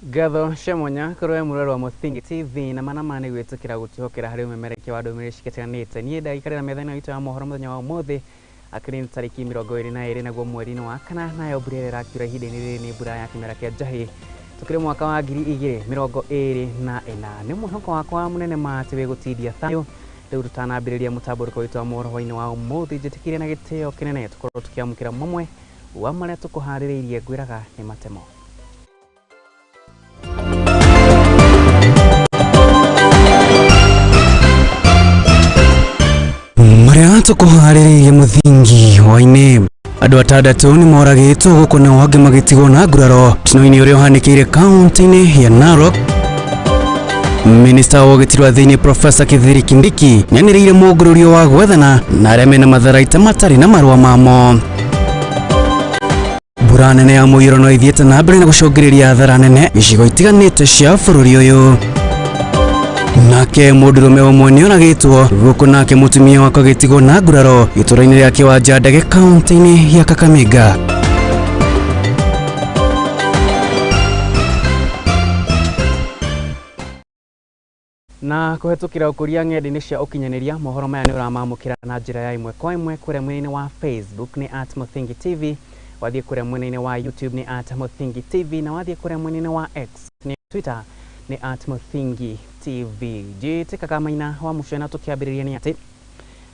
Ngatho cia mwanya kũrĩ we mũrori wa Mũthingi TV na mana ma nĩ gwĩtĩkĩra gũtwĩhokera harĩ ũmemerekia wa ndũmĩrĩri cigĩtiganĩte. Niĩ ndaikarĩra metha ĩno itũ ya mohoro mũthenya wa ũmũthĩ akĩrĩ nĩ tarĩki 22 naguo mweri-inĩ wa kana, nayo mbura ĩrĩa ĩrakiura ihinda-inĩ rĩrĩ nĩ mbura ya kĩmera kĩa njahĩ tũkĩrĩ mwaka wa 2024. Nĩ mwĩhoko wakwa mũnene ma atĩ wĩgũtindia thayũ. Rĩu tũtanambĩrĩria mũtambũrũko witũ wa mohoro hwainĩ wa ũmũthĩ, njĩtĩkĩrie na gĩtĩo kĩnene tũkorwo tũkĩamũkĩra mamwe wa marĩa tũkũharĩrĩirie, ngwĩraga nĩ matemo. Marĩa tũkũharĩrĩirie mũthingi hwainĩ: andũ atandatũ nĩ moragĩtwo gũkũ nao angĩ magĩtigwo na nguraro mũtino-inĩ ũrĩa ũhanĩkĩire kaunti-inĩ ya Narok. Minista wa ũgitĩri wa thĩinĩ Profesa Kithure Kindiki nĩanĩrĩire mũngũrũrio wa gwethana na arĩa mena matharaita matarĩ na marũa mamo. Mbura nene ya mũiyũro no ithiĩte na mbere na gũcũngĩrĩria hathara nene icigo itiganĩte cia bũrũri ũyũ. Nake mũndũrũme ũmwe nĩoragĩtwo gũkũ nake mũtumia wake agĩtigwo na nguraro gĩtũra-inĩ rĩa Kĩwanja Ndege kaunti-inĩ ya Kakamega. Na kũhetũkĩra ũkũria ng'enda-inĩ cia ũkinyanĩria, mohoro maya nĩ ũramamũkĩra na njĩra ya ĩmwe kwa ĩmwe kũrĩa mwena-inĩ wa Facebook nĩ @MũthingiTV, wathiĩ kũrĩa mwena-inĩ wa YouTube nĩ @MũthingiTV, na wathiĩ kũrĩa mwena-inĩ wa X nĩ Twitter nĩ @MũthingiTV. Njĩtĩkaga maina wa mũcena tũkĩambĩrĩria nĩ atĩ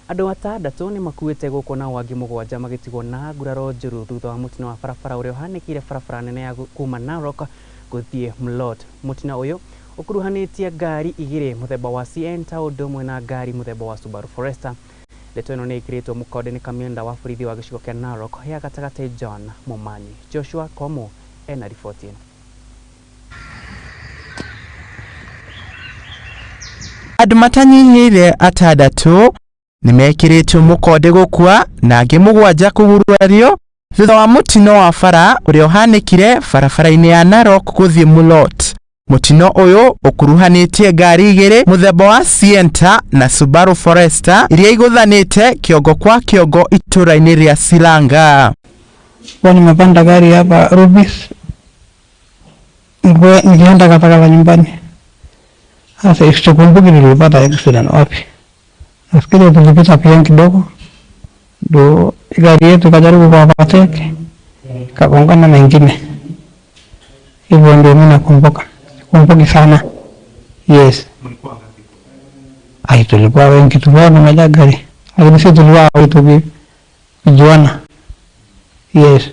andũ atandatũ nĩ makuĩte gũkũ nao angĩ 7 magĩtigwo na nguraro njũru thutha wa mũtino wa barabara ũrĩa ũhanĩkĩire barabara nene ya kuma Narok gũthiĩ Mlot. Mũtino ũyũ ũkuruhanĩtie ngari igĩrĩ mũthemba wa Sienta ũndũ ũmwe na ngari mũthemba wa Subaru Forester. Ndeto ĩno nĩ ĩkĩrĩtwo mũkonde nĩ kamĩnda wa borithi wa gĩcigo kĩa Narok ya gatagatĩ John Momanyi. Joshua Komu ena riboti ĩno. Andũ matanyihĩire atandatũ nĩmekĩrĩtwo mũkonde gũkua na angĩ 7 kũgurario thutha wa mũtino wa bara ũrĩa ũhanĩkire barabara-inĩ ya Narok gũthiĩ Mulot. Mũtino ũyũ ũkuruhanĩtie ngari igĩrĩ mũthemba wa Sienta na Subaru Forester iria igũthanĩte kĩongo kwa kĩongo itũra-inĩ rĩa Silanga. Kwa nimepanda gari hapa Rubis nikienda Katakata nyumbani. Sasa sikumbuki nilipata accident wapi. Nafikiri tulipita pia kidogo ndo gari yetu ikajaribu kwa overtake ikagongana na ingine. Hivyo ndio mimi nakumbuka. Sikumbuki sana. Yes. Ai, tulikuwa wengi, tulikuwa tumejaa gari. Lakini sisi tulikuwa wengi tukijuana. Yes.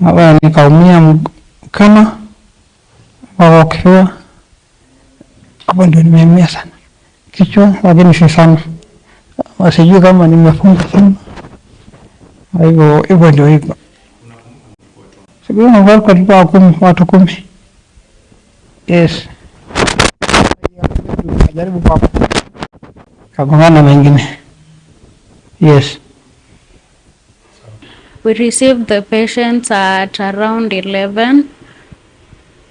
Hapa nikaumia mkono wa kifua. Hapo ndio nimeumia sana. Kichwa lakini si sana. Sijui kama nimefunga sana. Kwa hivyo hivyo ndio hivyo. Siku hiyo tulikuwa 10, watu 10. Yes. Jaribu kwa kagongana mengine. Yes. We received the patients at around 11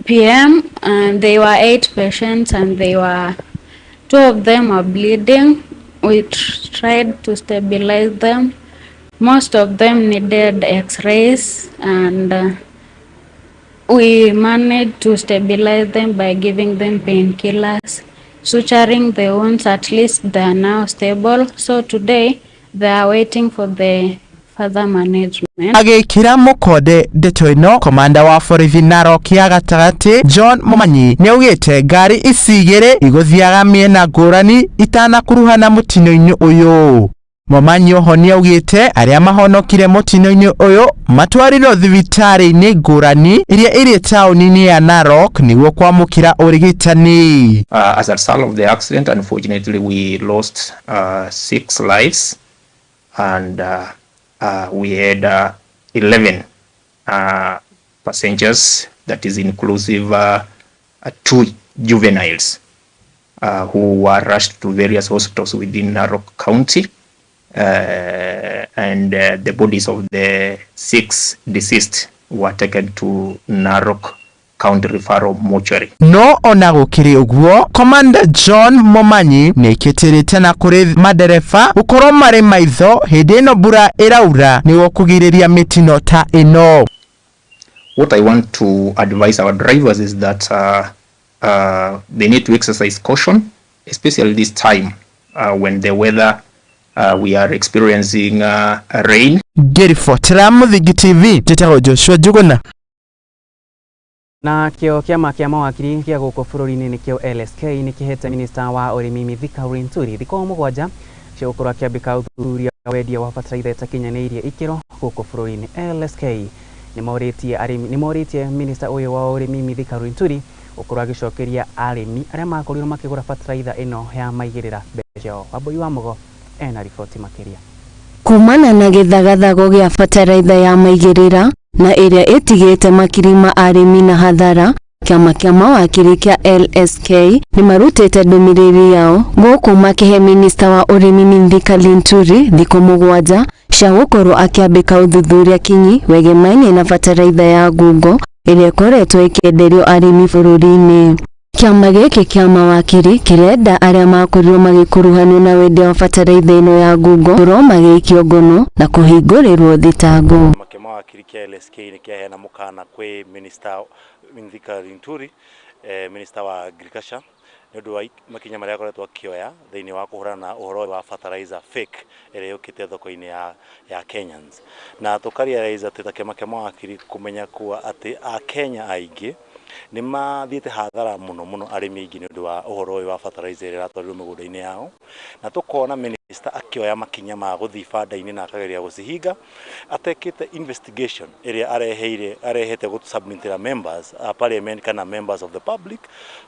p.m. and they were 8 patients and they were 2 of them were bleeding. We tried to stabilize them. Most of them needed x-rays and we managed to stabilize them by giving them painkillers, suturing the wounds. At least they are now stable. So today they are waiting for the further management. Agĩkĩra mũkonde ndeto ĩno, komanda wa borithi Narok ya gatagatĩ John Momanyi nĩaugĩte ngari ici igĩrĩ igũthiaga mĩena ngũrani itanakuruhana mũtino-inĩ ũyũ. Momanyi oho nĩaugĩte arĩa mahonokire mũtino-inĩ ũyũ matwarirwo thibitarĩ-inĩ ngũrani iria irĩ taũni-inĩ ya Narok nĩguo kwamũkĩra ũrigitani. As a result of the accident, unfortunately we lost 6 lives and we had 11 passengers, that is inclusive 2 juveniles who were rushed to various hospitals within Narok County, and the bodies of the 6 deceased were taken to Narok County Referral Mortuary. No ona gũkĩrĩ ũguo, Commander John Momanyi nĩekĩtĩrĩte na kũrĩ madereba gũkorwo marĩ maitho hĩndĩ ĩno mbura ĩraura nĩguo kũgirĩrĩria mĩtino ta ĩno. What I want to advise our drivers is that they need to exercise caution, especially this time when the weather we are experiencing rain. Ngĩribotera Mũthingi TV njĩtagwo Joshua Njuguna. Na kĩo kĩama kĩa mawakiri gĩa gũkũ bũrũri-inĩ nĩkĩo LSK nĩ kĩhete minista wa ũrĩmi Mithika Linturi thikũ 7 cia gũkorwo akĩambĩka ũthuthuria wa wendia wa bataraitha ĩtakinyanĩirie ikĩro gũkũ bũrũri-inĩ. LSK nĩ morĩtie minista ũyũ wa ũrĩmi Mithika Linturi gũkorwo agĩcokeria arĩmi arĩa makorirwo makĩgũra bataraitha ĩno ya maigĩrĩra mbeca ciao. Wambui wa Mũgo ena riboti makĩria. Kumana na gĩthagathago gĩa bataraitha ya maigĩrĩra na ĩrĩa ĩtigĩte makiri ma arĩmi na hathara, kĩama kĩa mawakiri kĩa LSK nĩ marutĩte ndũmĩrĩri yao gũkũ makĩhe minista wa ũrĩmi Mithika Linturi thikũ 7 cia gũkorwo akĩambĩka ũthuthuria kinyi wegemainie na bataraitha ya ngungo ĩrĩa ĩkoretwo ĩkĩenderio arĩmi bũrũri-inĩ. Kĩama gĩkĩ kĩa mawakiri kĩrenda arĩa makorirwo magĩkuruhanio na wendia wa bataraitha ĩno ya ngungo gũkorwo magĩikio ngono na kũhingũrĩrwo thitango. Kĩama kĩa mawakiri kĩa LSK nĩ kĩaheana mũkana kwĩ Minister Mithika Linturi, Minister wa Agriculture, nĩ ũndũ wa makinya marĩa akoretwo akĩoya thĩinĩ wa kũhũrana na ũhoro wa fertilizer fake ĩrĩa yũkĩte thoko-inĩ ya Kenyans. Na tũka realize atĩ ta kĩama kĩa mawakiri kũmenya kuwa atĩ Akenya aingĩ nĩ mathiĩte hathara mũno mũno, arĩmi aingĩ, nĩ ũndũ wa ũhoro ũyũ wa fertilizer ĩrĩa ĩratwarirwo mĩgũnda-inĩ yao. Na tũkona minister akĩoya makinya ma gũthiĩ banda-inĩ na akageria gũcihinga atekĩte investigation ĩrĩa areheire arehete gũ members a parliament kana members of the public,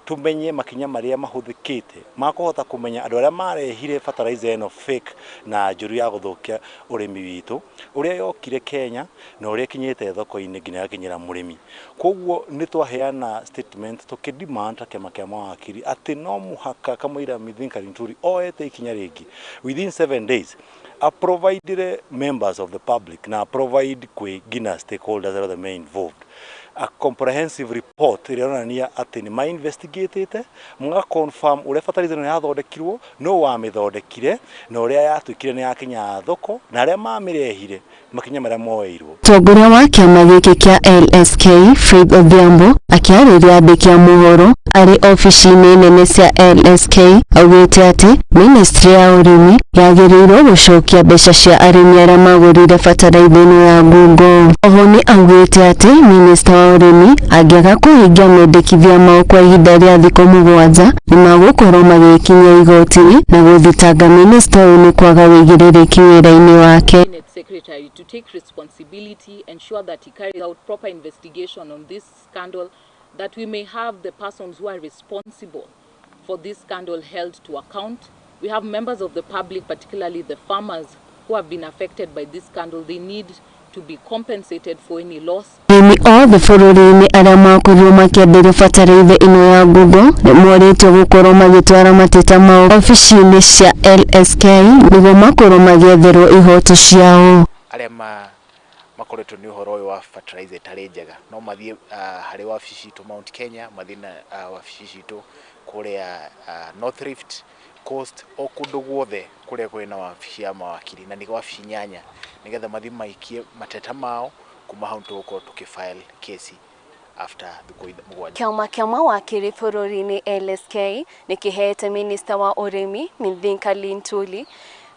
tumenye makinya marĩa mahũthĩkĩte ma kũhota kũmenya andũ arĩa marehire fertilizer ĩno fake na njũru ya gũthũkia ũrĩmi witũ, ũrĩa yokire Kenya na ũrĩa ĩkinyĩte thoko-inĩ nginya ĩgakinyĩra mũrĩmi. Koguo nĩ twaheana statement tũkĩ demand ta kĩama kĩa mawakiri atĩ no mũhaka kamũira Mithika Linturi oete ikinya rĩngĩ within 7 days aprovidire members of the public na provide kwĩ nginya stakeholders arĩa othe me involved a comprehensive report ĩrĩa ĩronania atĩ nĩ ma-investigatĩte mga confirm ũrĩa fertilizer ĩno yathondekirwo, no wamĩthondekire, na ũrĩa yatuĩkire nĩ yakinya thoko, na arĩa mamĩrehire makinya marĩa moeirwo. Mũtongoria wa kĩama gĩkĩ kĩa LSK Faith Odhiambo akĩarĩria andĩki a mohoro arĩ obici-inĩ nene cia LSK augĩte atĩ ministry ya ũrĩmi yagĩrĩirwo gũcokia mbeca cia arĩmi arĩa magũrire bataraitha ĩno ya ngungo. Oho nĩ augĩte atĩ minista wa ũrĩmi angĩaga kũhingia mendekithia mao kwa ihinda rĩa thikũ 7, nĩ magũkorwo magĩkinyia igoti-inĩ na gũthitanga minista ũyũ nĩ kwaga wĩigĩrĩrĩki wĩra-inĩ wake. Cabinet Secretary to take responsibility, ensure that he carries out proper investigation on this scandal, that we may have the persons who are responsible for this scandal held to account. We have members of the public, particularly the farmers who have been affected by this scandal. They need to be compensated for any loss. Arĩmi othe bũrũri-inĩ arĩa makorirwo makĩenderio bataraitha ĩno ya ngungo nĩ morĩtio gũkorwo magĩtwara mateta mao obici-inĩ cia LSK nĩguo makorwo magĩetherwo ihoto ciao. Arĩa makoretwo nĩ ũhoro ũyũ wa fertilizer ĩtarĩ njega no mathiĩ harĩ wabici citũ Mount Kenya, mathiĩ na wabici citũ kũrĩa North Rift, Coast, o kũndũ guothe kũrĩa kũrĩ na wabici ya mawakiri, na nĩ wabici 8, nĩgetha mathiĩ maikie mateta mao. Kuma hau tũgũkorwo tũkĩ file kesi after thikũ 7. Kĩama kĩa mawakiri bũrũri-inĩ LSK nĩ kĩheete minista wa ũrĩmi Mithika Linturi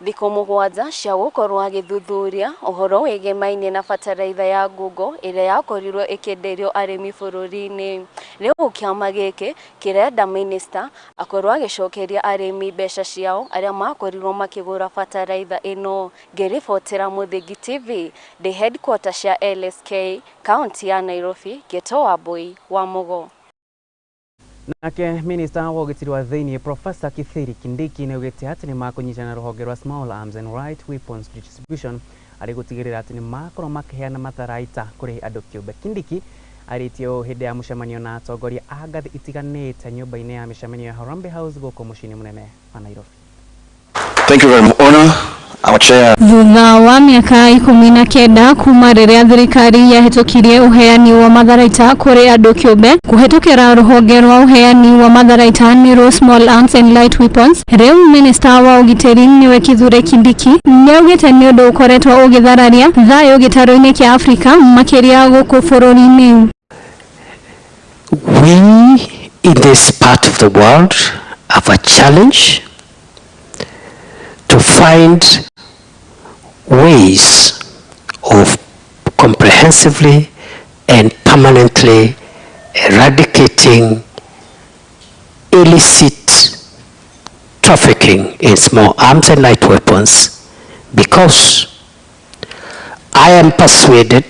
thikũ 7 cia gũkorwo agĩthuthuria ũhoro wĩgĩmainie na bataraitha ya ngungo ĩrĩa yakorirwo ĩkĩenderio arĩmi bũrũri-inĩ. Rĩu kĩama gĩkĩ kĩrenda minista akorwo agĩcokeria arĩmi mbeca ciao arĩa makorirwo makĩgũra bataraitha ĩno. Ngĩribotera Mũthingi TV ndĩ headquarter cia LSK kaunti ya Nairobi, ngĩtwo Wambui wa Mũgo. Nake minista wa ũgitĩri wa thĩinĩ Professor Kithure Kindiki nĩ augĩte atĩ nĩ makũnyitana na rũhonge rwa Small Arms and Light Weapons Distribution arĩ gũtigĩrĩra atĩ nĩ makorwo makĩheana matharaita kũrĩ andũ kĩũmbe. Kindiki arĩtie ũũ hĩndĩ ya mũcemanio na atongoria a ngathĩ itiganĩte nyũmba-inĩ ya mĩcemanio ya Harambee House gũkũ mũciĩ-inĩ mũnene wa Nairobi. Thank you very much. Honor our Our chair. Thutha wa mĩaka 19 kuma rĩrĩa thirikari yahĩtũkirie ũheani wa matharaita kũrĩ andũ kĩũmbe kũhĩtũkĩra rũhonge rwa ũheani wa matharaita nĩrwo Small Arms and Light Weapons, rĩu minista wa ũgitĩri nĩwe Kithure Kindiki nĩaugĩte nĩ ũndũ ũkoretwo ũgĩthararia thayũ gĩtarũ-inĩ kĩa Afrika makĩria gũkũ bũrũri-inĩ. We in this part of the world have a challenge to find ways of comprehensively and permanently eradicating illicit trafficking in small arms and light weapons, because I am persuaded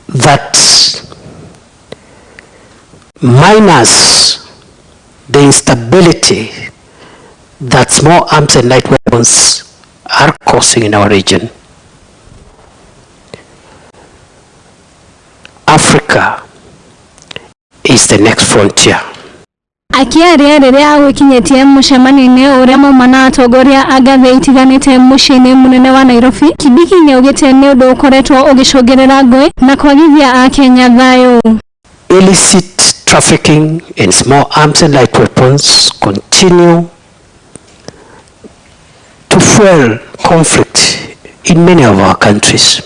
that minus the instability that small arms and light weapons are causing in our region, Africa is the next frontier. Akĩaria rĩrĩa agwĩkinyĩtie mũcemanio-inĩ ũrĩa mauma na atongoria a ngathĩ itiganĩte mũciĩ-inĩ mũnene wa Nairobi, Kindiki nĩaugĩte nĩ ũndũ ũkoretwo ũgĩcũngĩrĩra ngũĩ na kwagithia akenya thayũ. Illicit trafficking in small arms and light weapons continue to fuel conflict in many of our countries.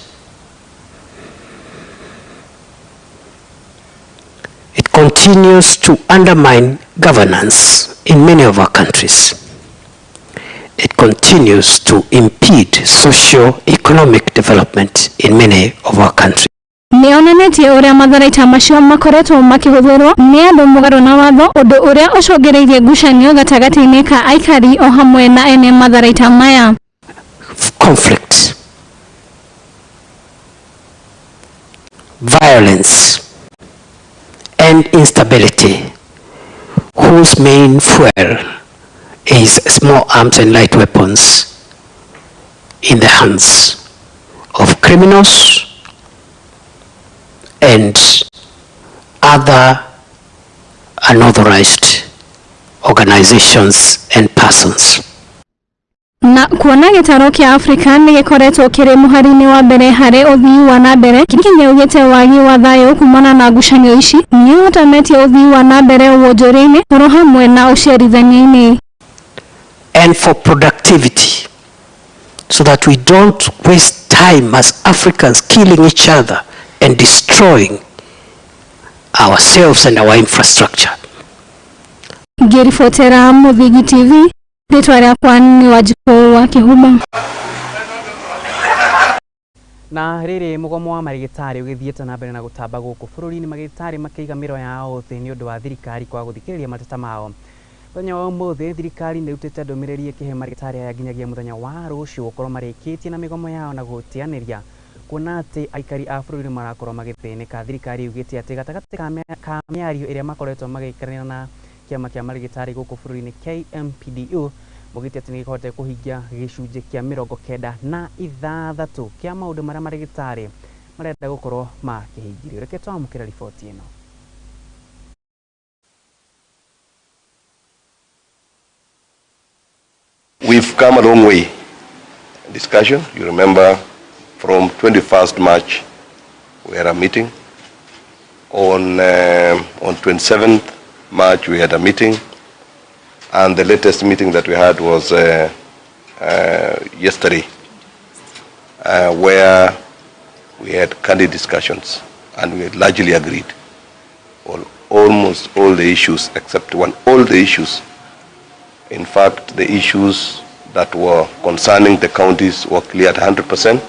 It continues to undermine governance in many of our countries. It continues to impede socio-economic development in many of our countries. Nĩonanĩtie ũrĩa matharaita macio makoretwo makĩhũthĩrwo nĩ andũ mũgarũ na watho, ũndũ ũrĩa ũcũngĩrĩirie ngucanio gatagatĩ-inĩ ka aikari o hamwe na ene matharaita maya. Conflict, violence, and instability, whose main fuel is small arms and light weapons in the hands of criminals and other unauthorized organizations and persons. Na kuona gĩtarũ kĩa Afrika nĩ gĩkoretwo kĩrĩ mũhari-inĩ wa mbere harĩ ũthii wa na mbere, Kindiki nĩaugĩte wagi wa thayũ kumana na ngucanio ici nĩũhotometie ũthii wa na mbere wonjoria-inĩ oro hamwe na ũciarithania-inĩ. And for productivity, so that we don't waste time as Africans killing each other and destroying ourselves and our infrastructure. Ngĩribotera Mũthingi TV, rĩtwa rĩakwa nĩ Wanjikũ wa Kĩhuma. Na rĩrĩ mũgomo wa marĩgĩtarĩ ũgĩthiĩte na mbere na gũtamba gũkũ bũrũri-inĩ, marĩgĩtarĩ makĩiga mĩro yao thĩ nĩ ũndũ wa thirikari kwaga gũthikĩrĩria mateta mao. Mũthenya wa ũmũthĩ thirikari nĩ ĩrutĩte ndũmĩrĩri ĩkĩhe marĩgĩtarĩ aya nginyagia mũthenya wa rũciũ gũkorwo marĩkĩtie na mĩgomo yao na gũtianĩria kuona atĩ aikari a bũrũri marakorwo magĩthĩnĩka. Thirikari yugĩte atĩ gatagatĩ ka mĩario ĩrĩa makoretwo magĩikaranĩra na kĩama kĩa marĩgĩtarĩ gũkũ bũrũri-inĩ KMPDU, maugĩte atĩ nĩgĩkĩhotete kũhingia gĩcunjĩ kĩa 96 kĩa maũndũ marĩa marĩgĩtarĩ marenda gũkorwo makĩhingirio. Reke twamũkĩre riboti ĩno. We've come a long way. Discussion, you remember, from 21st March, we had a meeting. On 27th March, we had a meeting. And the latest meeting that we had was yesterday, where we had candid discussions, and we had largely agreed on almost all the issues except one. All the issues. In fact, the issues that were concerning the counties were cleared 100%.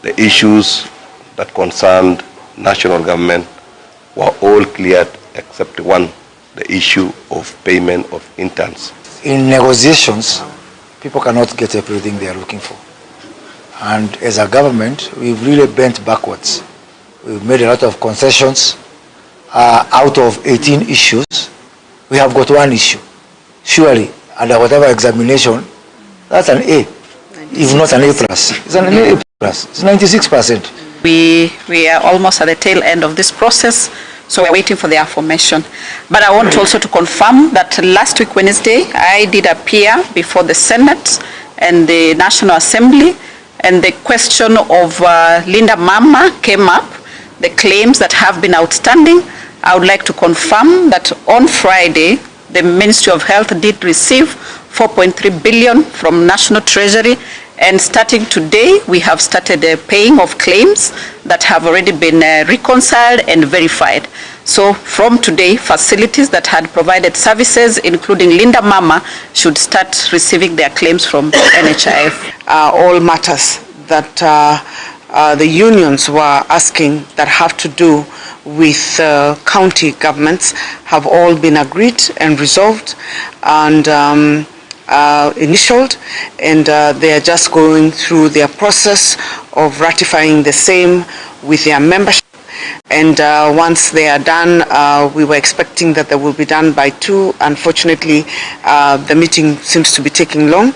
The issues that concerned national government were all cleared except one, the issue of payment of interns. In negotiations, people cannot get everything they are looking for. And as a government, we've really bent backwards. We've made a lot of concessions. Out of 18 issues, we have got one issue. Surely, under whatever examination, that's an A, if not an A plus. It's an A plus. It's 96%. We are almost at the tail end of this process. So we're waiting for the affirmation. But I want also to confirm that last week, Wednesday, I did appear before the Senate and the National Assembly, and the question of Linda Mama came up, the claims that have been outstanding. I would like to confirm that on Friday, the Ministry of Health did receive 4.3 billion from National Treasury, and starting today, we have started the paying of claims that have already been reconciled and verified. So from today, facilities that had provided services, including Linda Mama, should start receiving their claims from NHIF. All matters that the unions were asking that have to do with county governments have all been agreed and resolved and initialed, and they are just going through their process of ratifying the same with their membership. And once they are done, we were expecting that they will be done by 2. Unfortunately, the meeting seems to be taking long.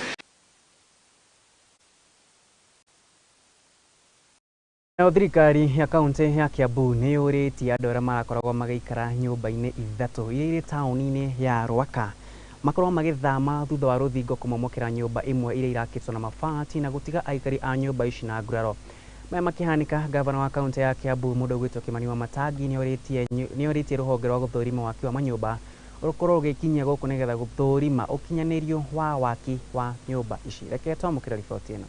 Nayo thirikari ya kaunti ya Kiambu nĩ yũrĩtie andũ arĩa marakoragwo magĩikara nyũmba-inĩ ithatũ iria irĩ taũni-inĩ ya Rwaka makorwo magĩthama thutha wa rũthingo kũmomokera nyũmba ĩmwe iria irakĩtwo na mabati na gũtiga aikari a nyũmba ici na nguraro. Maya makĩhanĩka, gavana wa kaunti ya Kiambu mũndũ ũgwĩtwo Kimani Wamatangi nĩorĩtie rũhonge rwa gũthũrima waki wa manyũmba rũkorwo rũgĩkinyia gũkũ nĩgetha gũthũrima ũkinyanĩrio wa waki wa nyũmba ici. Reke twamũkĩre riboti ĩno.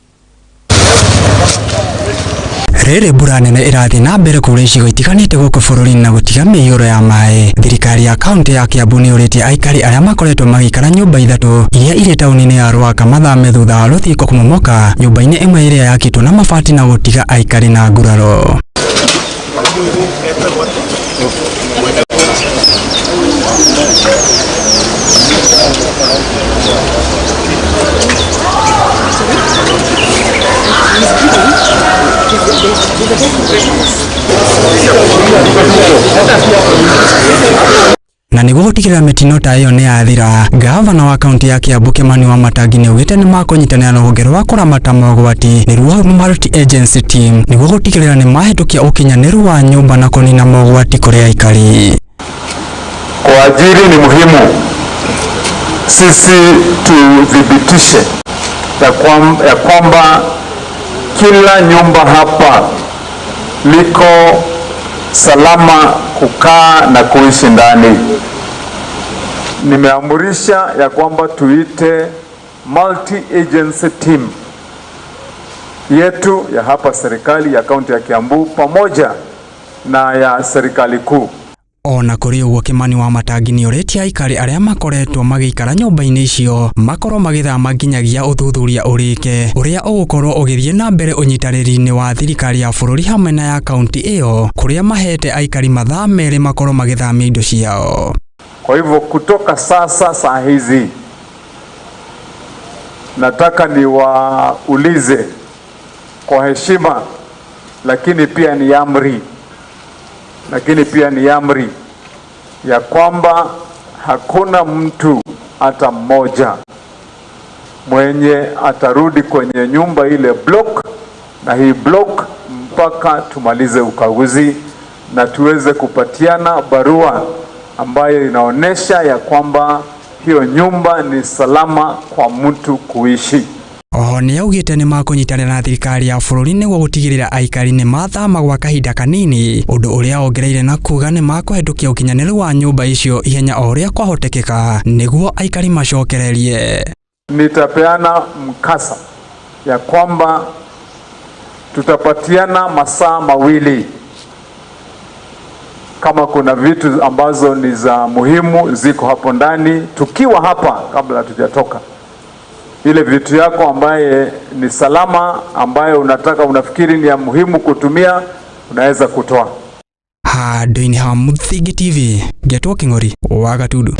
Rĩrĩ mbura nene ĩrathiĩ na mbere kũrĩa icigo itiganĩte gũkũ bũrũri-inĩ na gũtiga mĩiyũro ya maĩ. Thirikari ya kaunti ya Kiambu nĩ yũrĩtie aikari arĩa makoretwo magĩikara nyũmba ithatũ iria irĩ taũni-inĩ ya Rwaka mathame thutha wa rũthingo kũmomoka nyũmba-inĩ ĩmwe ĩrĩa yakĩtwo na mabati na gũtiga aikari na nguraro. Na nĩguo gũtigĩrĩra mĩtino ta ĩyo nĩ yathira, gavana wa kaunti ya Kiambu Kimani Wamatangi nĩaugĩte nĩ makũnyitanĩra na rũhonge rwa kũramata mogwati nĩruo Multi Agency Team nĩguo gũtigĩrĩra nĩ mahĩtũkia ũkinyanĩru wa nyũmba na kũnina mogwati kũrĩ aikari. Kuajiri ni muhimu, sisi tuthibitishe ya kwamba kila nyumba hapa liko salama kukaa na kuishi ndani. Nimeamurisha ya kwamba tuite multi-agency team yetu ya hapa serikali ya kaunti ya Kiambu pamoja na ya serikali kuu. Ona kũrĩ ũguo Kimani Wamatangi nĩorĩtie aikari arĩa makoretwo magĩikara nyũmba-inĩ icio makorwo magĩthama nginyagia ũthuthuria ũrĩke ũrĩa ũgũkorwo ũgĩthiĩ na mbere ũnyitanĩri-inĩ wa thirikari ya bũrũri hamwe na ya kaunti ĩyo kũrĩa mahete aikari mathaa merĩ makorwo magĩthamia indo ciao. Kwa hivyo kutoka sasa saa hizi nataka niwaulize kwa heshima, lakini pia ni amri, ya kwamba hakuna mtu hata mmoja mwenye atarudi kwenye nyumba ile block na hii block mpaka tumalize ukaguzi na tuweze kupatiana barua ambayo inaonesha ya kwamba hiyo nyumba ni salama kwa mtu kuishi. Oho nĩaugĩte nĩ makũnyitanĩra na thirikari ya bũrũri nĩguo gũtigĩrĩra aikari nĩ mathama gwa kahinda kanini, ũndũ ũrĩa ongereire na kuga nĩ makũhetũkia ũkinyanĩru wa nyũmba icio ihenya o ũrĩa kwahotekeka nĩguo aikari macokererie. Nitapeana mkasa ya kwamba tutapatiana masaa mawili kama kuna vitu ambazo ni za muhimu ziko hapo ndani, tukiwa hapa kabla tujatoka. Ile vitu yako ambaye ni salama, ambaye unataka unafikiri ni ya muhimu kutumia, unaweza kutoa. Handũ-inĩ ha Mũthingi TV, ngetwo Kĩng'ori wa Gatundu.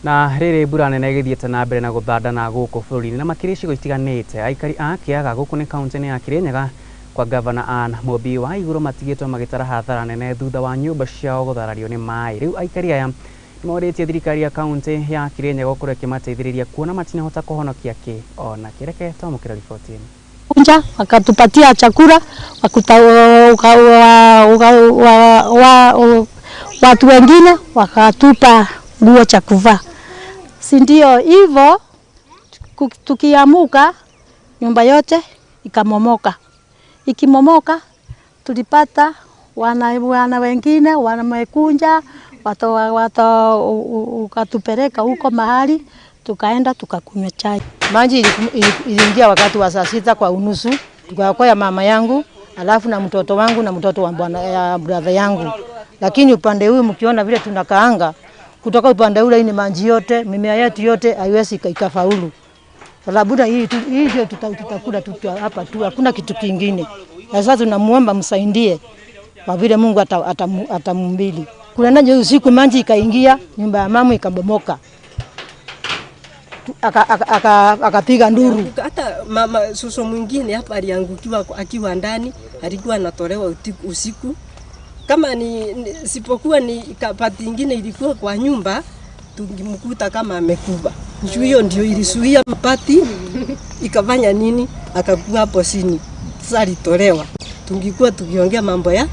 Na rĩrĩ mbura nene ĩgĩthiĩte na mbere na gũthandana gũkũ bũrũri-inĩ na makĩria icigo itiganĩte, aikari a Kĩaga gũkũ nĩ kaunti-inĩ ya Kĩrĩnyaga kwa gavana Ann Mũmbi wa Igũrũ matigĩtwo magĩtara hathara nene thutha wa nyũmba ciao gũtharario nĩ maĩ. Rĩu aikari aya nĩmorĩtie thirikari ya kaunti ya Kĩrĩnyaga gũkorwo ĩkĩmateithĩrĩria kuona matinahota kũhonokia kĩ ona kĩ. Reke twamũkĩre riboti ĩno. Wamekuja wakatupatia chakula, watu wengine wakatupa nguo cha kuvaa. Si ndio hivyo, tukiamuka nyumba yote ikamomoka. Ikimomoka tulipata wana wengine wanamekunja wakatupeleka huko mahali, tukaenda tukakunywa chai. Maji iliingia wakati wa 6:15, tukaokoa mama yangu, alafu na mtoto wangu na mtoto wa bwana ya brother yangu. Lakini upande huu mkiona vile tunakaanga kutoka upande ule, ni maji yote, mimea yetu yote haiwezi ikafaulu. Sababu hii ndio tutakula tu hapa tu, hakuna kitu kingine. Sasa tunamuomba msaidie kwa vile Mungu atamumbili. Kuna naje usiku maji ikaingia nyumba ya mama ikabomoka. Akapiga nduru. Hata mama suso mwingine hapa aliangukiwa akiwa ndani, alikuwa anatolewa usiku. Kama ni sipokuwa ni kapati nyingine ilikuwa kwa nyumba, tungimkuta kama amekufa. Hiyo ndio ilisuia mapati ikafanya nini, akakuwa hapo chini. Sasa alitolewa. Tungikuwa tukiongea mambo ya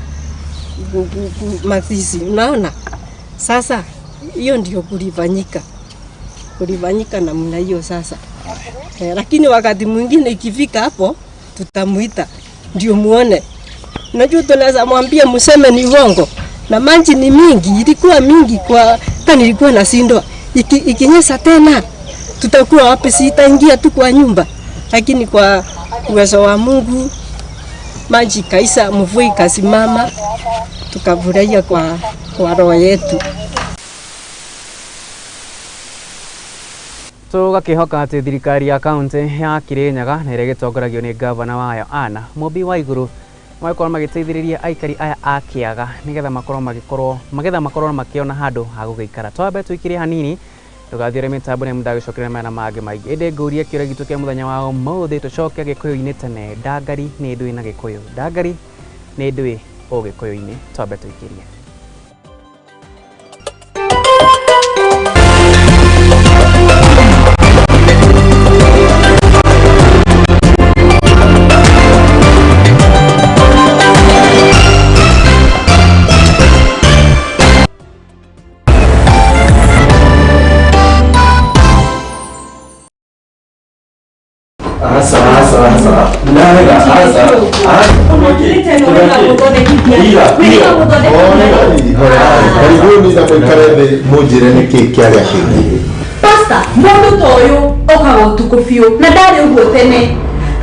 mazishi, unaona? Sasa hiyo ndio kulifanyika. Kulifanyika namna hiyo sasa. Lakini wakati mwingine ikifika hapo tutamuita ndio muone. Unajua tunaweza mwambia mseme ni uongo. Na maji ni mingi, ilikuwa mingi kwa hata nilikuwa nashindwa. Ikinyesha tena tutakuwa wapi? Sitaingia tu kwa nyumba. Lakini kwa uwezo wa Mungu maji kaisa, mvua ikasimama, tukafurahia kwa roho yetu. Tugakihoka ati thirikari ya kaunti ya Kirinyaga na ĩrĩa ĩgĩtongoragio nĩ gavana wayo Anna Mumbi Waiguru magĩkorwo magĩteithĩrĩria aikari aya a Kĩaga nĩgetha makorwo magĩkorwo magetha makorwo makĩona handũ ha gũgĩikara. Twambe tũikire hanini tũgathiĩ mĩtambo nĩ mũndagĩcokeria maya na mangĩ maingĩ, ĩndĩ ngũrie kĩũria gitũ kĩa mũthenya wa ũmũthĩ tũcoke Gĩkũyũ-inĩ tene. Ndangari nĩ ndũĩ na Gĩkũyũ, ndangari nĩ ndũĩ Ũgĩkũyũ-inĩ. Twambe tũikĩrie. Karibuni na mwikare thĩ mũnjĩre nĩkĩ kĩarĩa kĩngĩ. Pastor, mũndũ ta ũyũ okaga ũtukũ biũ na ndarĩ ũguo tene.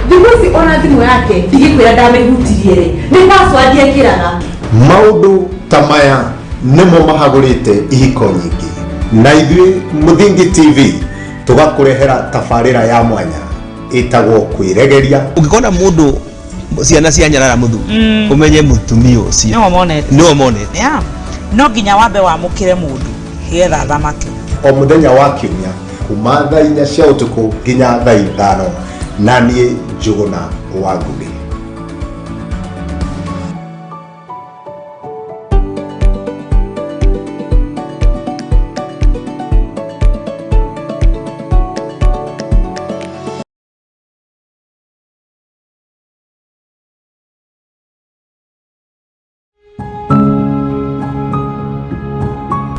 Thikũ ici ona thimũ yake ndigĩkwĩra ndamĩhutirie rĩ, nĩ password ekĩraga. Maũndũ ta maya nĩmo mahagũrĩte ihiko nyingĩ, na ithuĩ Mũthingi TV tũgakũrehera tabarĩra ya mwanya ĩtagwo kwĩregeria. Ũngĩkona mũndũ ciana cia nyarara mũthuri, ũmenye mũtumia ũcio nĩwe monete. No nginya wambe wamũkĩre mũndũ nĩgetha athamake. O mũthenya wa kiumia kuma thaa 4 cia ũtukũ nginya thaa 5, na niĩ Njũgũna wa Ngũgĩ.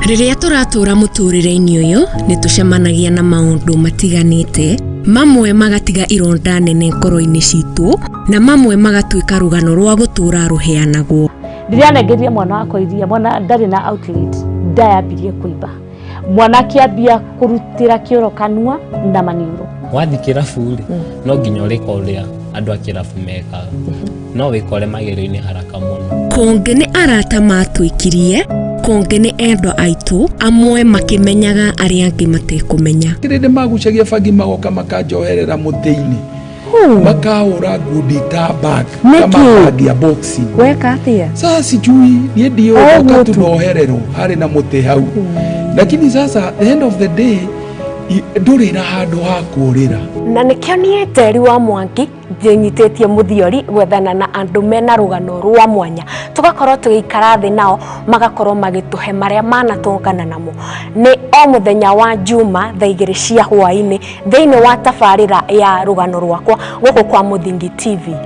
Rĩrĩa tũratũra mũtũrĩre-inĩ ũyũ nĩ tũcemanagia na maũndũ matiganĩte, mamwe magatiga ironda nene ngoro-inĩ citũ na mamwe magatuĩka rũgano rwa gũtũra rũheanagwo. Rĩrĩa nengerie mwana wakwa iria, mwana ndarĩ na outlet, ndayambirie kũimba, mwana akĩambia kũrutĩra kĩoro kanua na maniũrũ. Wathiĩ kĩrabu rĩ, no nginya ũrĩka ũrĩa andũ a kĩrabu mekaga, no wĩkore magerio-inĩ haraka mũno. Kũngĩ nĩ arata matwĩkirie, kũngĩ nĩ endwa aitũ, amwe makĩmenyaga arĩa angĩ matekũmenya. Kĩrĩndĩ magucagia bangi magoka makanjoherera mũtĩ-inĩ, makahũra ngundi ta bag kama bag ya boxing. Weka atĩa? Sasa sijui niĩ ndiũĩ, goka tu nohererwo harĩ na mũtĩ hau. Lakini sasa the end of the day Ndũrĩ na handũ ha kũũrĩra. Na nĩkĩo niĩ Njeri wa Mwangi njĩnyitĩtie mũthiori gwethana na andũ mena rũgano rwa mwanya, tũgakorwo tũgĩikara thĩ nao magakorwo magĩtũhe marĩa manatũngana namo. Nĩ o mũthenya wa Juma thaa 2 cia hwaĩ-inĩ thĩinĩ wa tabarĩra ya rũgano rwakwa gũkũ kwa Mũthingi TV.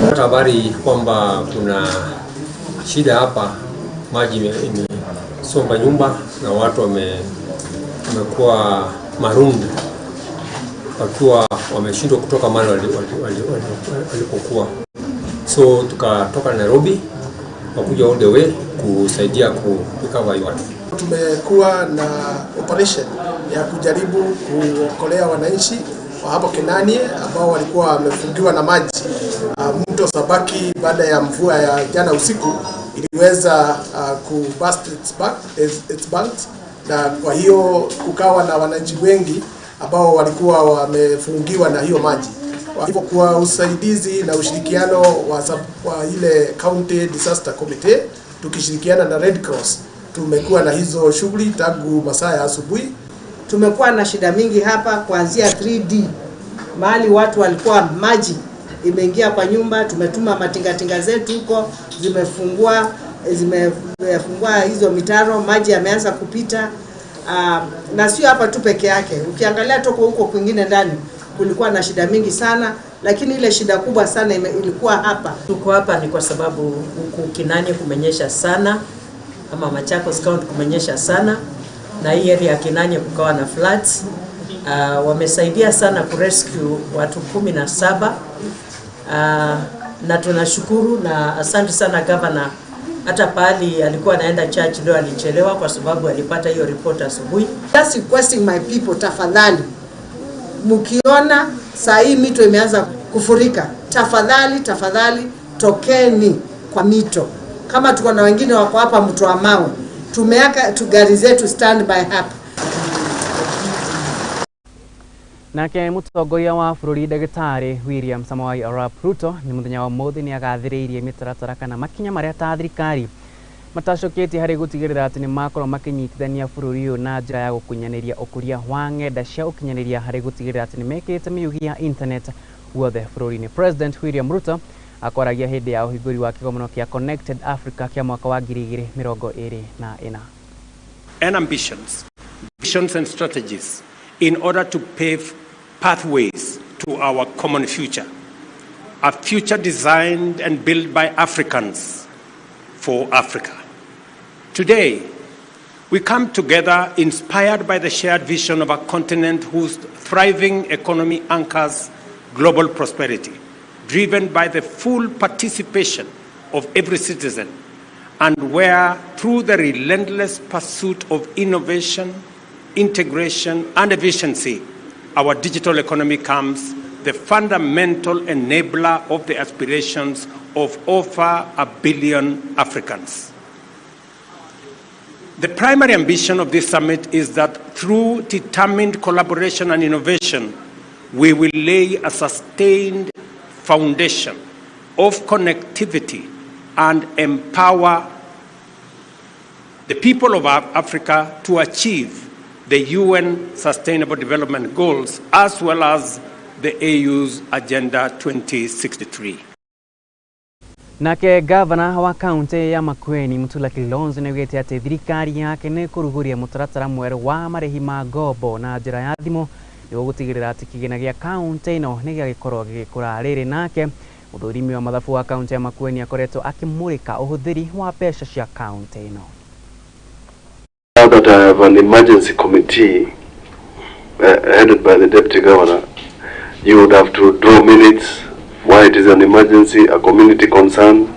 Pata habari kwamba kuna shida hapa, maji imesomba nyumba na watu wamekuwa marooned wakiwa wameshindwa kutoka mahali walipokuwa. So tukatoka Nairobi wakuja all the way kusaidia ku recover watu. Tumekuwa na operation ya kujaribu kuokolea wananchi wa hapo Kenanie ambao walikuwa wamefungiwa na maji. Mto Sabaki baada ya mvua ya jana usiku iliweza ku burst its banks, na kwa hiyo kukawa na wananchi wengi ambao walikuwa wamefungiwa na hiyo maji. Kwa hivyo kwa usaidizi na ushirikiano wa ile County Disaster Committee tukishirikiana na Red Cross tumekuwa na hizo shughuli tangu masaa ya asubuhi. Tumekuwa na shida mingi hapa kuanzia 3D mahali watu walikuwa maji imeingia kwa nyumba. Tumetuma matingatinga zetu huko, zimefungua hizo mitaro, maji yameanza kupita. Na sio hapa tu peke yake, ukiangalia toko huko kwingine ndani kulikuwa na shida mingi sana, lakini ile shida kubwa sana ilikuwa hapa. Tuko hapa ni kwa sababu huku Kinanie kumenyesha sana, ama Machakos County kumenyesha sana, na hii area ya Kinanie kukawa na floods. Wamesaidia sana kurescue watu 17. Na tunashukuru na asante sana governor. Hata pali alikuwa anaenda church leo alichelewa kwa sababu alipata hiyo report asubuhi. Just requesting my people, tafadhali mkiona saa hii mito imeanza kufurika, tafadhali tafadhali tokeni kwa mito. Kama tuko na wengine wako hapa mto wa mawe, tumeaka tu gari zetu stand by hapa. Nake mũtongoria wa bũrũri ndagĩtarĩ William Samoei Arap Ruto nĩ mũthenya wa ũmũthĩ nĩ agathĩrĩirie mĩtaratara kana makinya marĩa ta thirikari matacũkĩtie harĩ gũtigĩrĩra atĩ nĩ makorwo makĩnyitithania bũrũri ũyũ na njĩra ya gũkunyanĩria ũkũria wa ng'enda cia ũkinyanĩria harĩ gũtigĩrĩra atĩ nĩ mekĩrĩte mĩyugi ya internet guothe bũrũri-inĩ. President William Ruto akwaragia hĩndĩ ya ũhingũri wa kĩgomano kĩa Connected Africa kĩa mwaka wa 2024. And ambitions, visions and strategies in order to pave pathways to our common future, a future designed and built by Africans for Africa. Today, we come together inspired by the shared vision of a continent whose thriving economy anchors global prosperity, driven by the full participation of every citizen, and where, through the relentless pursuit of innovation, integration, and efficiency, our digital economy becomes the fundamental enabler of the aspirations of over 1 billion Africans. The primary ambition of this summit is that through determined collaboration and innovation, we will lay a sustained foundation of connectivity and empower the people of Africa to achieve the UN Sustainable Development Goals as well as the AU's Agenda 2063. Nake gavana wa kaunti ya Makueni Mutula Kilonzo nĩaugĩte atĩ thirikari yake nĩ kũrugũria mũtaratara mwerũ wa marĩhi ma ngombo na njĩra ya thimũ nĩguo gũtigĩrĩra atĩ kĩgĩna gĩa kaunti ĩno nĩ gĩagĩkorwo gĩgĩkũra. Rĩrĩ nake mũthũrimi wa mathabu wa kaunti ya Makueni akoretwo akĩmũrĩka ũhũthĩri wa mbeca cia kaunti ĩno. Now that I have an emergency committee headed by the deputy governor, you would have to draw minutes why it is an emergency, a community concern,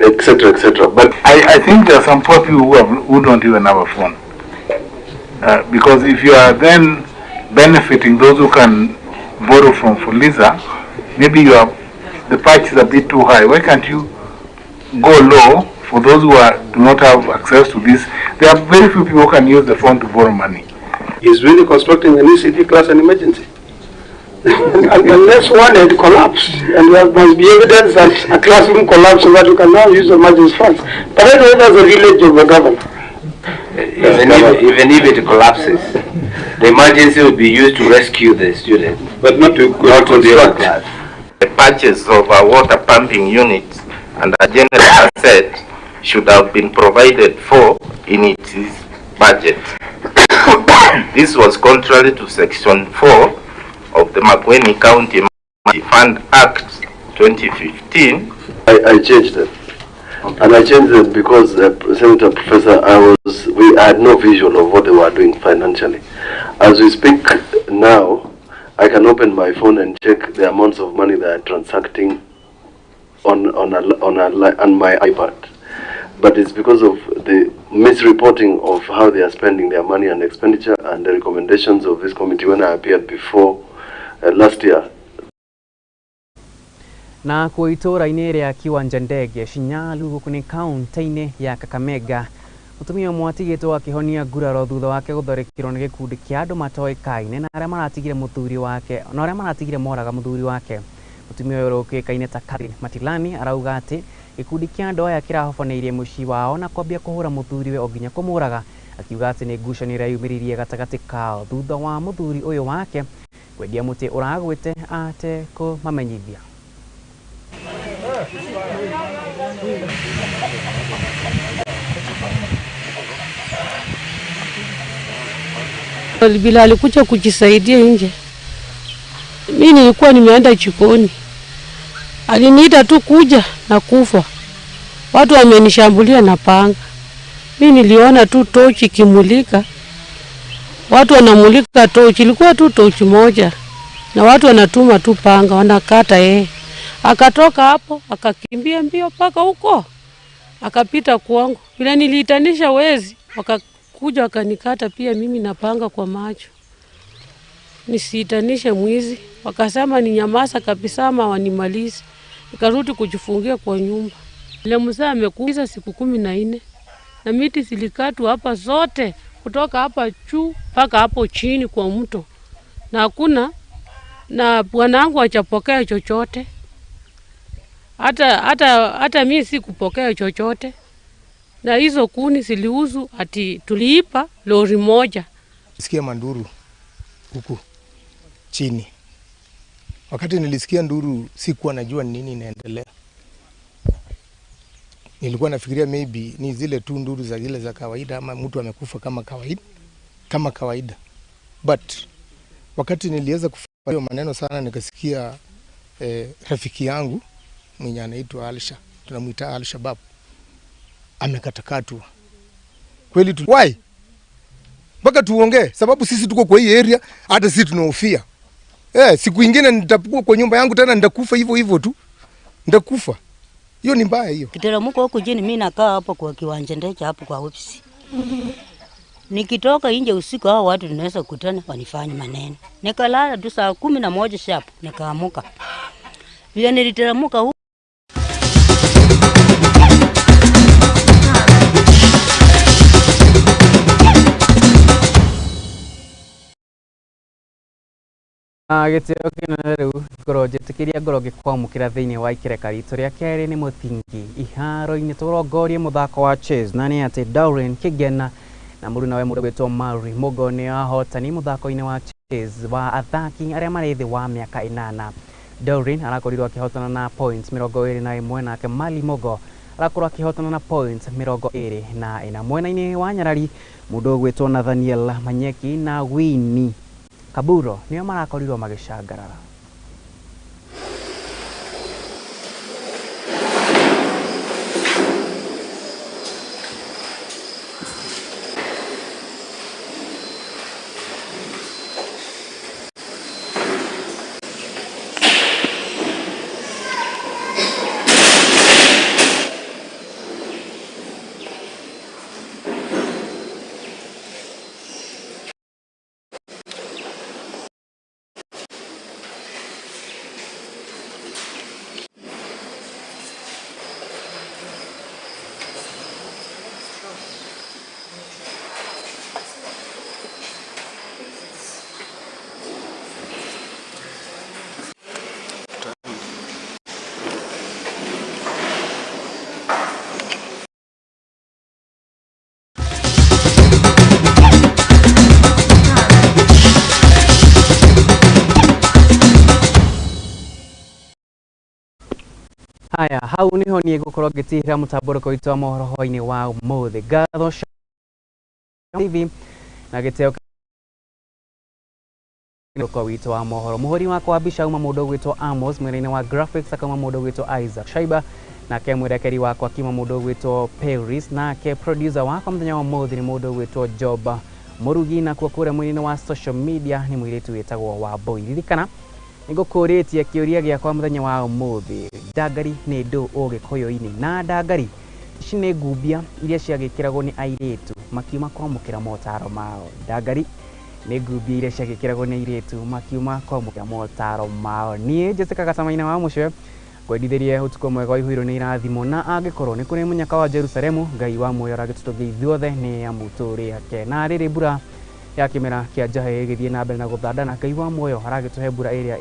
etc., etc. But I think there are some poor people who don't even have a phone. Because if you are then benefiting those who can borrow from Fuliza, maybe you are, the patch is a bit too high. Why can't you go low for those who do not have access to this? There are very few people who can use the phone to borrow money. Is really constructing a new city class an emergency? Unless one had collapsed, and there must be evidence that a classroom collapsed so that you can now use emergency funds. But anyway, that's the village of the governor. Even if it collapses, the emergency will be used to rescue the student, but not to construct. Class. The purchase of a water pumping unit and a generator set should have been provided for in its budget. This was contrary to Section 4 of the Makueni County Fund Act 2015. I changed them. And I changed them because, Senator Professor, I had no visual of what they were doing financially. As we speak now, I can open my phone and check the amounts of money they are transacting on my iPad. But it's because of the misreporting of how they are spending their money and expenditure and the recommendations of this committee when I appeared before last year. Na kuo itũũra-inĩ rĩa Kiwanja Ndege Shinyalu gũkũ nĩ kaunti-inĩ ya Kakamega, mũtumia ũmwe atigĩtwo akĩhonia nguraro thutha wake gũtharĩkĩrwo nĩ gĩkundi kĩa andũ matoĩkaine na arĩa maratigire mũthuri wake na arĩa maratigire moraga mũthuri wake. Mũtumia ũyũ ũrĩa ta Catherine Matilani arauga atĩ gĩkundi kĩa andũ aya kĩrahobanĩirie mũciĩ wao na kwambia kũhũra mũthuriwe o nginya kũmũraga, akiuga atĩ nĩ ngucanio ĩrĩa yumĩririe gatagatĩ kao thutha wa mũthuri ũyũ wake kwendia mũtĩ ũragwĩte ate kũmamenyithia. Bila alikuja kujisaidia nje, mimi nilikuwa nimeenda jikoni. Aliniita tu kuja na kufa. Watu wamenishambulia na panga. Mimi niliona tu tochi kimulika. Watu wanamulika tochi, ilikuwa tu tochi moja. Na watu wanatuma tu panga, wanakata yeye. Akatoka hapo, akakimbia mbio paka huko. Akapita kwangu. Bila niliitanisha wezi, wakakuja wakanikata pia mimi na panga kwa macho. Nisiitanishe mwizi. Wakasema ni nyamaza kabisa ama wanimalize. Nikarudi kujifungia kwa nyumba. Ile mzee amekufa siku 14 na miti zilikatwa hapa zote kutoka hapa juu mpaka hapo chini kwa mto. Na hakuna, na bwanangu hajapokea chochote. Hata mimi sikupokea chochote. Na hizo kuni ziliuzu ati tuliipa lori moja. Sikia manduru huku chini. Wakati nilisikia nduru sikuwa najua nini inaendelea. Nilikuwa nafikiria maybe ni zile tu nduru za zile za kawaida ama mtu amekufa kama kawaida. But wakati niliweza kufanya maneno sana nikasikia rafiki yangu mwenye anaitwa Alsha, tunamuita Al-Shabaab, amekatakatwa. Kweli tu why? Mpaka tuongee sababu sisi tuko kwa hii area, hata sisi tunahofia. Siku ingine nitakuwa kwa nyumba yangu tena nitakufa hivyo hivyo tu. Nitakufa. Hiyo ni mbaya hiyo. Kiteremko huku chini mimi nakaa hapo kwa kiwanja ndege hapo kwa ofisi. Nikitoka nje usiku hao watu tunaweza kukutana wanifanye maneno. Nikalala tu saa 11 sharp nikaamuka. Vile niliteremka Gĩtĩo kĩnene rĩu ngorwo njĩtĩkĩria ngorwo ngĩkwamũkĩra thĩinĩ wa ikereka ritũ rĩa kerĩ nĩ mũthingi iharo-inĩ tũrongorie mũthako wa chess na nĩ atĩ Darwin Kigena na mũrunawe mũndũ gwĩtwo Mary Mugo nĩ ahotani mũthako-inĩ wa chess wa athaki arĩa marĩ thĩ wa mĩaka 8. Darwin arakorirwo akĩhotana na points 21 nake Mali Mugo arakorwo akĩhotana na points 24. Mwena-inĩ wa Nyarari mũndũ ũgwĩtwo Nathaniel Manyeki na Winnie Kaburo nĩo marakorirwo magĩcangarara. Haya, hau niho niĩ ngũkorwo ngĩtihĩra mũtambũrũko witũ wa mohoro hwaĩ-inĩ wa ũmũthĩ. Ngatho TV na gĩtĩo witũ wa mohoro. Mũhũri wakwa wa mbica auma mũndũ ũgwĩtwo Amos, mwena-inĩ wa graphics akauma mũndũ ũgwĩtwo Isaac Shaiba, nake mwerekeri wakwa akiuma mũndũ ũgwĩtwo Paris, nake producer wakwa mũthenya wa ũmũthĩ nĩ mũndũ ũgwĩtwo Job Mũrugi, nakuo kũrĩa mwena-inĩ wa social media nĩ mũirĩtu wĩtagwo Wambui. Ririkana nĩngũkũrĩtie kĩũria gĩakwa mũthenya wa ũmũthĩ, ndangari nĩ ndũ ũgĩkũyũ-inĩ? Na ndangari ici nĩ ngumbia iria ciagĩkĩragwo nĩ airĩtu makiuma kwamũkĩra motaro mao. Ndangari nĩ ngumbia iria ciagĩkĩragwo nĩ airĩtu makiuma kwamũkĩra motaro mao. Niĩ Jessica Gacamaina wa Mũcwe ngwendithĩrie ũtukũ mwega ũihũirwo nĩ irathimo, na angĩkorwo nĩ kũrĩ mũnyaka wa Jerusalemu, Ngai wa muoyo aragĩtũtũngia ithuothe nĩ amu tũrĩ ake. Na rĩrĩ mbura ya kĩmera kĩa njahĩ ĩgĩthiĩ na mbere na gũthandana, Ngai wa muoyo aragĩtũhe mbura ĩrĩa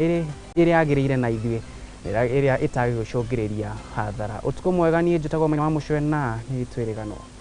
ĩrĩa yagĩrĩire na ithuĩ ĩrĩa ĩtagĩgũcũngĩrĩria hathara. Ũtukũ mwega, niĩ njĩtagwo Maina wa Mũcwe na nĩ twĩrĩganwo.